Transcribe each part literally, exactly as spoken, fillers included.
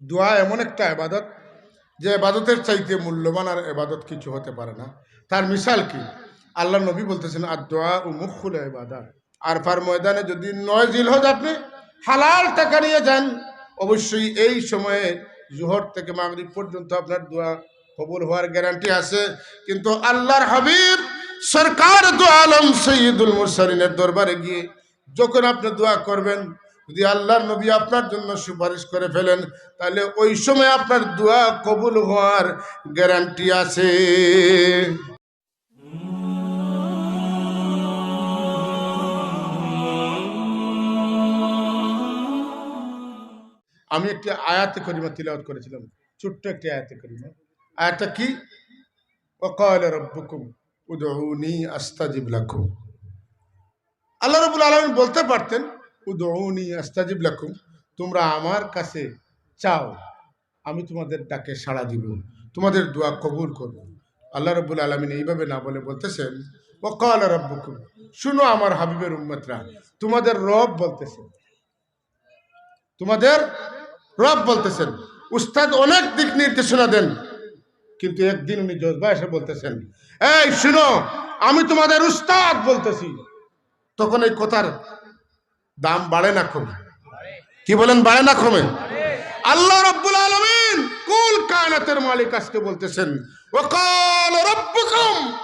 দোয়া এমন একটা ইবাদত, যে ইবাদতের চাইতে মূল্যবান আর ইবাদত কিছু হতে পারে না। তার মিসাল কি? আল্লাহর নবী বলতেছেন, "আর দোয়া ও মুখুল ইবাদত।" আরফার ময়দানে যদি নয় জিলহজ আপনি হালাল টাকা নিয়ে যান, অবশ্যই এই সময়ে জোহর থেকে মাগরিব পর্যন্ত আপনার দোয়া কবুল হওয়ার গ্যারান্টি আছে। কিন্তু আল্লাহর হাবিব সরকার দু আলম সৈয়দুল মুরসালিনের দরবারে গিয়ে যখন আপনি দোয়া করবেন, যদি আল্লাহর নবী আপনার জন্য সুপারিশ করে ফেলেন, তাহলে ওই সময় আপনার দোয়া কবুল হওয়ার গ্যারান্টি আছে। আমি একটি আয়াতে করিমা তিলাওয়াত করেছিলাম, ছোট্ট একটি আয়াতে করিমা। আয়াতটা কি? "ওয়া ক্বালা রাব্বুকুম উদউনি আস্তাজিব লাকুম।" আল্লাহ রাব্বুল আলামিন বলতে পারতেন, "উদউনি আস্তাজিব লাকুম", তোমরা আমার কাছে চাও, আমি তোমাদের ডাকে সাড়া দিব, তোমাদের দোয়া কবুল করব। আল্লাহ রাব্বুল আলামিন এইভাবে না বলে বলতেছেন, "ওয়া ক্বালা রাব্বুকুম", শুনো আমার হাবিবের উম্মতরা, তোমাদের রব বলতেছেন, তোমাদের রব বলতেছেন। উস্তাদ অনেক দিক নির্দেশনা দেন, কিন্তু একদিন উনি জজবা এসে বলতেছেন, "এই শুনো, আমি তোমাদের উস্তাদ বলতেছি।" তখন এই কথার দাম বাড়ে না কমে? কি বলেন, বাড়ে না কমে? আল্লাহ রাব্বুল আলামিন কুল কায়নাতের মালিক আজকে বলতেছেন, "ওয়া ক্বালা রাব্বুকুম",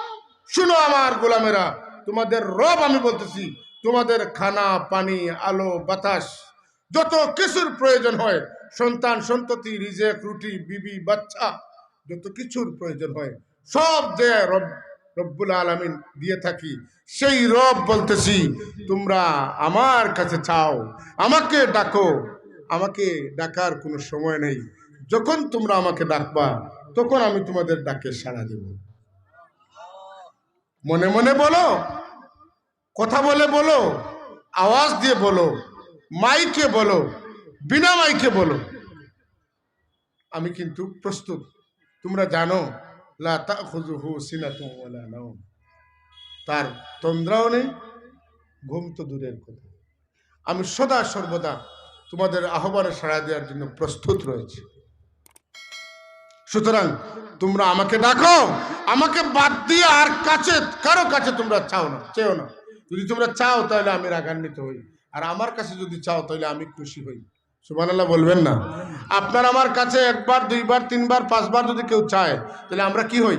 শুনো আমার গোলামেরা, তোমাদের রব আমি বলতেছি, তোমাদের খানা, পানি, আলো, বাতাস, যত কিছুর প্রয়োজন হয়, সন্তান, সন্ততি, রিজেক, রুটি, বিবি, বাচ্চা, যত কিছুর প্রয়োজন হয়, সব যে রব, রব্বুল আলামিন দিয়ে থাকি, সেই রব বলতেছি, তোমরা আমার কাছে চাও, আমাকে ডাকো। আমাকে ডাকার কোনো সময় নেই। যখন তোমরা আমাকে ডাকবা, তখন আমি তোমাদের ডাকে সাড়া দেব। মনে মনে বলো, কথা বলে বলো, আওয়াজ দিয়ে বলো, মাইকে বলো, বিনা মাইকে বলো, আমি কিন্তু প্রস্তুত। তোমরা জানো, "লা তাখুযুহু সিনাতুন ওয়ালা নাওম।" তার তন্দ্রাও নেই, ঘুম তো দূরের কথা। আমি সদা সর্বদা তোমাদের আহ্বানে সাড়া দেওয়ার জন্য প্রস্তুত রয়েছি। সুতরাং তোমরা আমাকে ডাকো, আমাকে বাদ দিয়ে আর কাছে, কারো কাছে তোমরা চাও না, চেও না। যদি তোমরা চাও, তাহলে আমি রাগান্বিত হই, আর আমার কাছে যদি চাও, তাহলে আমি খুশি হই। সুবহানাল্লাহ বলবেন না? আপনার আমার কাছে একবার, দুইবার, তিনবার, পাঁচবার যদি কেউ চায়, তাহলে আমরা কি হই?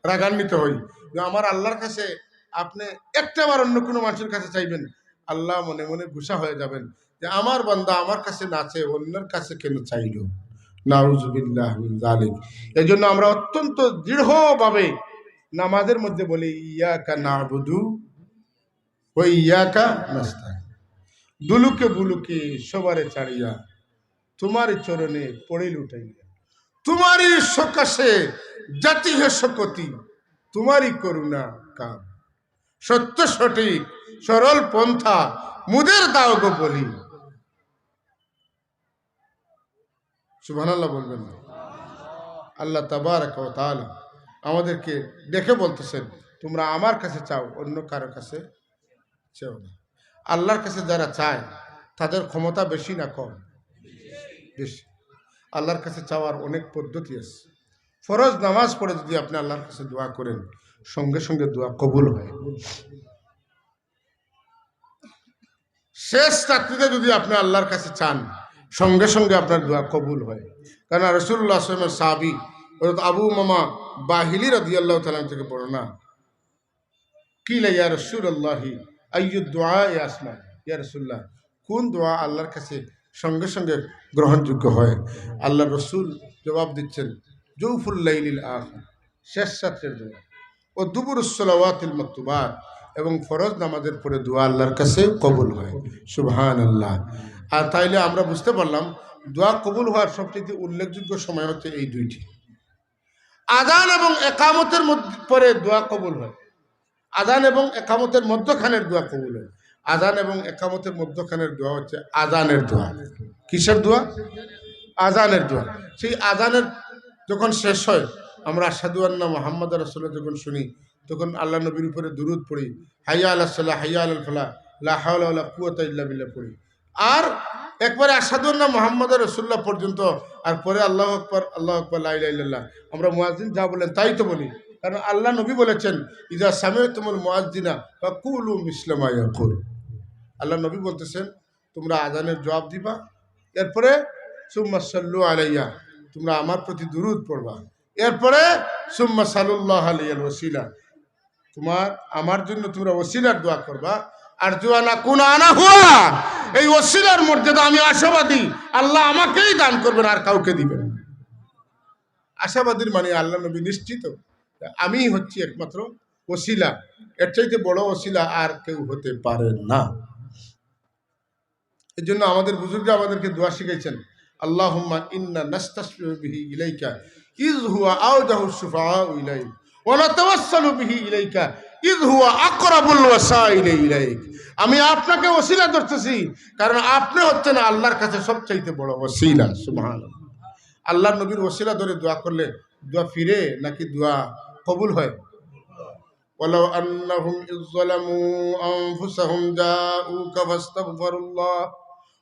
রাগান্বিত হই। কিন্তু আমার আল্লাহর কাছে আপনি একটা বার অন্য কোনো মানুষের কাছে চাইবেন, আল্লাহ মনে মনে গুসা হয়ে যাবেন যে, "আমার বান্দা আমার কাছে না চেয়ে অন্যের কাছে কেন চাইল?" নাউজুবিল্লাহ মিন জালিক। এই জন্য আমরা অত্যন্ত দৃঢ়ভাবে নামাজের মধ্যে বলি, "ইয়াকা না'বুদু ওয়া ইয়াকা নাস্তাইন।" দুলুকে বুলুকে সবারে ছাড়িয়া, তোমার চরণে পড়ি লুটাইয়া, তোমারই সকাশে জাতি হে শকতি, তোমারই করুণা কাম। সত্য সঠিক সরল পন্থা মুদের দাও গো বলি। সুবহানাল্লাহ বলবেন না? আল্লাহ তাবারাকা ওয়া তাআলা আমাদেরকে ডেকে বলতেছেন, "তোমরা আমার কাছে চাও, অন্য কারো কাছে চেও না।" আল্লাহর কাছে যারা চায়, তাদের ক্ষমতা বেশি না কম? বেশি। আল্লাহর কাছে চাওয়ার অনেক পদ্ধতি আছে। ফরজ নামাজ পড়ে যদি আপনি আল্লাহর কাছে দোয়া করেন, সঙ্গে সঙ্গে দোয়া কবুল হয়। শেষ রাত্রিতে যদি আপনি আল্লাহর কাছে চান, সঙ্গে সঙ্গে আপনার দোয়া কবুল হয়। কারণ রাসূলুল্লাহ সাল্লাল্লাহু আলাইহি ওয়াসাল্লামের সাহাবী হযরত আবু উমামা বাহিলি রাদিয়াল্লাহু তাআলা আনহু থেকে বর্ণনা, "কিলা ইয়া রাসূলুল্লাহি, আইয়ুদ দুআ ইয়া আসমাউ, ইয়া রাসূলুল্লাহ, কোন দোয়া আল্লাহর কাছে সঙ্গে সঙ্গে গ্রহণযোগ্য হয়?" আল্লাহর রসুল জবাব দিচ্ছেন, "জৌফুল লাইলিল আখির, শেষ রাত্রের দোয়া, ও দুবুরুস সালাওয়াতিল মাকতুবাত, এবং ফরজ নামাজের পরে দোয়া আল্লাহর কাছে কবুল হয়।" সুবহানাল্লাহ। আর তাইলে আমরা বুঝতে পারলাম, দোয়া কবুল হওয়ার সবচেয়ে উল্লেখযোগ্য সময় হচ্ছে এই দুইটি। আজান এবং একামতের মধ্য-, পরে দোয়া কবুল হয়। আজান এবং একামতের মধ্যখানের দোয়া কবুল হয়। আজান এবং একামতের মধ্যখানের দোয়া হচ্ছে আজানের দোয়া। কিসের দোয়া? আজানের দোয়া। সেই আজানের যখন শেষ হয়, আমরা আশহাদু আন্না মুহাম্মাদার রাসূলুল্লাহ যখন শুনি, তখন আল্লাহ নবীর উপরে দুরূদ পড়ি, হাইয়া আলাস সালাহ, হাইয়া আলাল ফালাহ, লা হাওলা ওয়ালা কুওয়াতা ইল্লা বিল্লাহ পড়ি। আর একবারে আশহাদু আন্না মুহাম্মাদুর রাসূলুল্লাহ পর্যন্ত, আর পরে আল্লাহু আকবার, আল্লাহু আকবার, লা ইলাহা ইল্লাল্লাহ। আমরা মুয়াজ্জিন যা বলেন তাই তো বলি, কারণ আল্লাহর নবী বলেছেন, "ইজা সামি'তুমুল মুয়াজ্জিনা ফাকুলু মিসলা মা ইয়াকুল।" আল্লাহর নবী বলতেছেন, তোমরা আজানের জবাব দিবা, এরপরে সুম্মা সাল্লু আলাইয়া, তোমরা আমার প্রতি দুরূদ পড়বা, এরপরে সুম্মা সালুল্লাহ আলাইয়াল ওয়াসিলা, তোমার আমার জন্য তোমরা ওসিলার দোয়া করবা। আর জুয়ানা কুনা আনা হুয়া, এই ওসিলার মর্যাদা আমি আশাবাদী, আল্লাহ আমাকেই দান করবেন, আর কাউকে দিবেন না। আশাবাদীর মানে আল্লাহ নবী নিশ্চিত, আমি হচ্ছি একমাত্র ওসিলা, এর চাইতে বড় ওসিলা আর কেউ হতে পারে না। এই জন্য আমাদের বুজুর্গরা আমাদেরকে দোয়া শিখাইছেন, "আল্লাহুম্মা ইন্না নাস্তাশফিউ বিহি ইলাইকা ইয হুয়া আওজাহু শুফাআউ ইলাইক, ওয়া নাতাওয়াসসালু বিহি ইলাইকা ইয হুয়া আকরাবুল ওয়াসাইলি ইলাইক।" আমি আপনাকে ওসিলা ধরতেছি, কারণ আপনি হচ্ছেন আল্লাহর কাছে সবচাইতে বড় ওসিলা। সুবহানাল্লাহ। আল্লাহর নবীর ওসিলা ধরে দোয়া করলে দোয়া ফিরে নাকি দোয়া কবুল হয়? ولو أنهم إذ ظلموا أنفسهم جاءوك فاستغفروا الله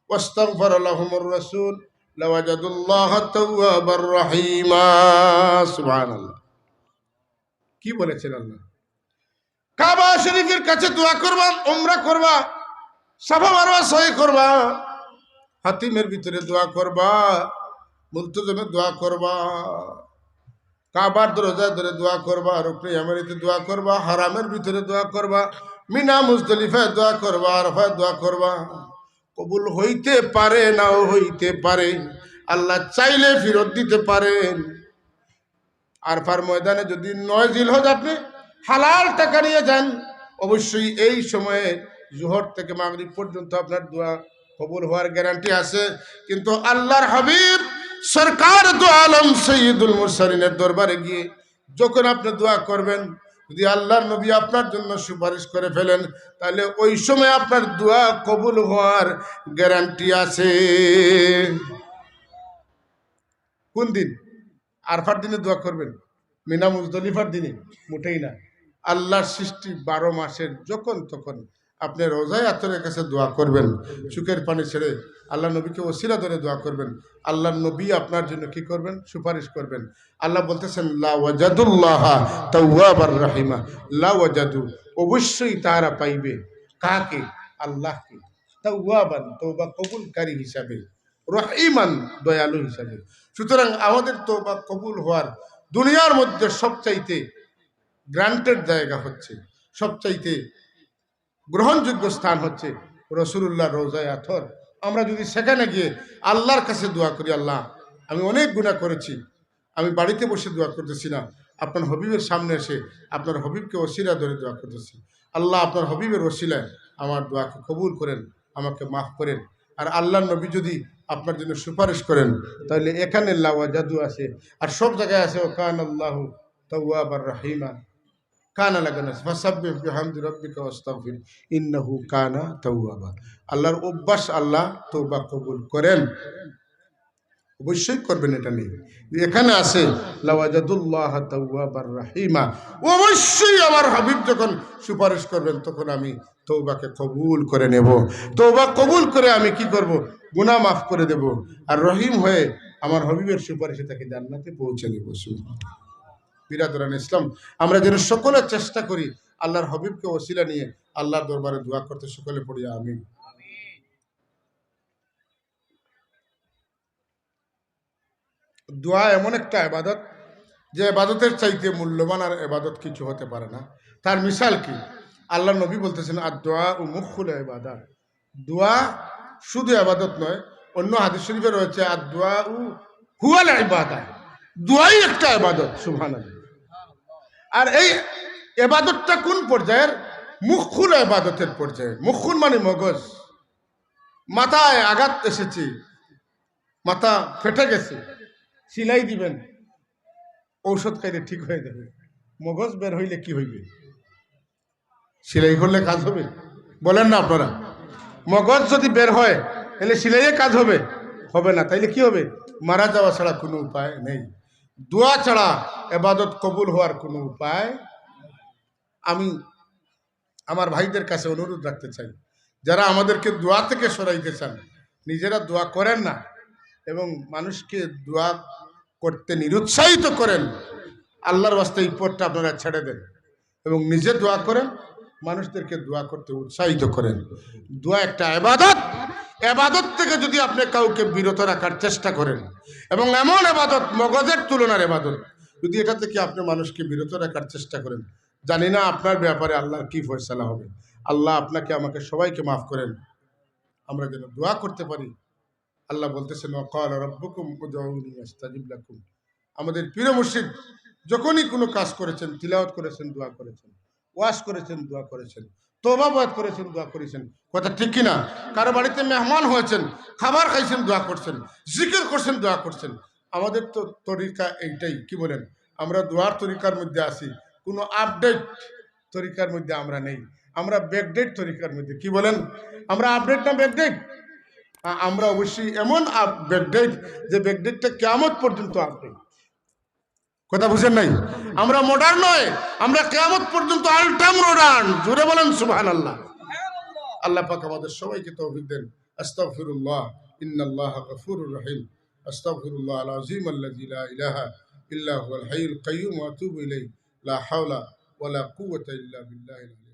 واستغفر لهم الرسول لوجدوا الله توابا رحيما। সুবহানাল্লাহ। কি বলেছেন আল্লাহ? কাবা শরীফের কাছে দোয়া করবা, উমরা করবা, সাফা মারওয়া সই করবা, হাতিমের ভিতরে দোয়া করবা, মুলতজমে দোয়া করবা, কাবার দরজায় ধরে দোয়া করবা, রুকনে ইয়ামানিতে দোয়া করবা, হারামের ভিতরে দোয়া করবা, মিনা মুজদলিফায় দোয়া করবা, আরাফায় দোয়া করবা। কবুল হইতে পারে, নাও হইতে পারে, আল্লাহ চাইলে ফিরত দিতে পারেন। আরফার ময়দানে যদি নয় জিলহজ আপনি হালাল টাকা নিয়ে যান, অবশ্যই এই সময়ে জোহর থেকে মাগরিব পর্যন্ত আপনার দোয়া কবুল হওয়ার গ্যারান্টি আছে। কিন্তু আল্লাহর হাবিব সরকার দু আলম সৈয়দুল মুরসালিনের দরবারে গিয়ে যখন আপনি দোয়া করবেন, যদি আল্লাহর নবী আপনার জন্য সুপারিশ করে ফেলেন, তাহলে ওই সময় আপনার দোয়া কবুল হওয়ার গ্যারান্টি আছে। কোন দিন? আরফার দিনে দোয়া করবেন, মিনা মুজদলিফার দিনে? মোটেই না। আল্লাহর সৃষ্টি বারো মাসের যখন তখন আপনি রোজায় আতরের কাছে দোয়া করবেন, চোখের পানি ছেড়ে আল্লাহ নবীকে ওসিলা ধরে দোয়া করবেন। আল্লাহর নবী আপনার জন্য কি করবেন? সুপারিশ করবেন। আল্লাহ বলতেছেন, "লা ওয়াজাদুল্লাহা তাওয়াবার রাহিমা।" লা ওয়াজাদু, অবশ্যই তারা পাইবে। কাকে? আল্লাহকে। তাওয়াবান, তওবা কবুলকারী হিসাবে। রহিমান, দয়ালু হিসাবে। সুতরাং আমাদের তওবা কবুল হওয়ার দুনিয়ার মধ্যে সবচাইতে গ্রান্টেড জায়গা হচ্ছে, সবচাইতে গ্রহণযোগ্য স্থান হচ্ছে রসুলুল্লাহ রওজায়ে আতহর। আমরা যদি সেখানে গিয়ে আল্লাহর কাছে দোয়া করি, "আল্লাহ, আমি অনেক গুনাহ করেছি, আমি বাড়িতে বসে দোয়া করতেছি না, আপনার হাবিবের সামনে এসে আপনার হাবিবকে ওসিলা ধরে দোয়া করতেছি, আল্লাহ, আপনার হাবিবের ওসিলায় আমার দোয়াকে কবুল করেন, আমাকে মাফ করেন।" আর আল্লাহর নবী যদি আপনার জন্য সুপারিশ করেন, তাহলে এখানে লা ওয়াজাদু আছে, আর সব জায়গায় আছে, "ওয়া কানা আল্লাহু তাওয়াবার রাহিমা।" কানা লাগানো আছে, "ফাসাব্বিহ বিহামদি রাব্বিকা ওয়াস্তাগফির ইন্নাহু কানা তাওয়াবা।" আল্লাহর অভ্যাস, আল্লাহ তওবা কবুল করেন, অবশ্যই করবেন, এটা নেই। এখানে আছে, "লাওয়াজাদুল্লাহ তাওয়াবার রাহিমা।" অবশ্যই আমার হাবিব যখন সুপারিশ করবেন, তখন আমি তওবাকে কবুল করে নেব। তওবা কবুল করে আমি কি করব? গুনাহ মাফ করে দেব। আর রহিম হয়ে আমার হাবিবের সুপারিশে তাকে জান্নাতে পৌঁছে দেব। সুবহানাল্লাহ। বিরাদরান ইসলাম, আমরা যেন সকলে চেষ্টা করি আল্লাহর হাবিবকে ওসিলা নিয়ে আল্লাহর দরবারে দোয়া করতে। সকলে পড়ি আমিন। দোয়া এমন একটা ইবাদত, যে ইবাদতের চাইতে মূল্যবান আর ইবাদত কিছু হতে পারে না। তার মিসাল কি? আল্লাহর নবী বলতেছেন, "আদ-দুআউ মুখুল ইবাদাত।" দোয়া শুধু ইবাদত নয়, অন্য হাদিস শরীফে রয়েছে, "আদ-দুআউ হুয়াল ইবাদা।" দোয়াই একটা ইবাদত। সুবহানাল্লাহ। আর এই ইবাদতটা কোন পর্যায়ের? মুখুল ইবাদতের পর্যায়ে। মুখুল মানে মগজ। মাথায় আঘাত এসেছে, মাথা ফেটে গেছে, সিলাই দিবেন, ঔষধ খাইলে ঠিক হয়ে যাবে। মগজ বের হইলে কি হইবে? সিলাই করলে কাজ হবে? বলেন না আপনারা, মগজ যদি বের হয়, তাহলে সিলাইয়ে কাজ হবে? হবে না। তাইলে কি হবে? মারা যাওয়া ছাড়া কোনো উপায় নেই। দোয়া ছাড়া ইবাদত কবুল হওয়ার কোনো উপায়। আমি আমার ভাইদের কাছে অনুরোধ রাখতে চাই, যারা আমাদেরকে দোয়া থেকে সরাইতে চান, নিজেরা দোয়া করেন না এবং মানুষকে দোয়া করতে নিরুৎসাহিত করেন, আল্লাহর ওয়াস্তে এই পথটা আপনারা ছেড়ে দেন এবং নিজে দোয়া করেন, মানুষদেরকে দোয়া করতে উৎসাহিত করেন। দোয়া একটা ইবাদত। ইবাদত থেকে যদি আপনি কাউকে বিরত রাখার চেষ্টা করেন এবং এমন ইবাদত, মগজের তুলনার ইবাদত, যদি এটা থেকে আপনি মানুষকে বিরত রাখার চেষ্টা করেন, জানি না আপনার ব্যাপারে আল্লাহর কি ফয়সালা হবে। আল্লাহ আপনাকে আমাকে সবাইকে মাফ করেন, আমরা যেন দোয়া করতে পারি। আল্লাহ বলতেছেন, "ওয়া ক্বালা রাব্বুকুম উদউনি আস্তাজিব লাকুম।" আমাদের প্রিয় মুর্শিদ যখনই কোনো কাজ করেছেন, তিলাওয়াত করেছেন, দোয়া করেছেন, ওয়াজ করেছেন, দোয়া করেছেন, তওবা বয়াত করেছেন, দোয়া করেছেন, কথা ঠিক কিনা? কারো বাড়িতে মেহমান হয়েছেন, খাবার খাইছেন, দোয়া করছেন, জিকির করছেন, দোয়া করছেন। আমাদের তো তরিকা এইটাই, কি বলেন? আমরা দোয়ার তরিকার মধ্যে আছি, কোনো আপডেট তরিকার মধ্যে আমরা নেই, আমরা ব্যাকডেট তরিকার মধ্যে। কি বলেন? আমরা আপডেট না ব্যাকডেট? আমরা অবশ্যই এমন ব্যাকডেট, যে ব্যাকডেটটা কিয়ামত পর্যন্ত আপডেট। কথা বুঝেন নাই? আমরা মডার্ন নয়, আমরা কিয়ামত পর্যন্ত আল্ট্রা মডার্ন। জোরে বলেন সুবহানাল্লাহ। আল্লাহ পাক আমাদের সবাইকে তৌফিক দেন। আস্তাগফিরুল্লাহ, ইন্নাল্লাহা গাফুরুর রহিম। আস্তাগফিরুল্লাহ আল আযীম আল্লাযী লা ইলাহা ইল্লা হুয়াল হাইয়ুল কাইয়্যুম ওয়া আতুবু ইলাইহি। লা হাওলা ওয়া লা কুওয়াতা ইল্লা বিল্লাহিল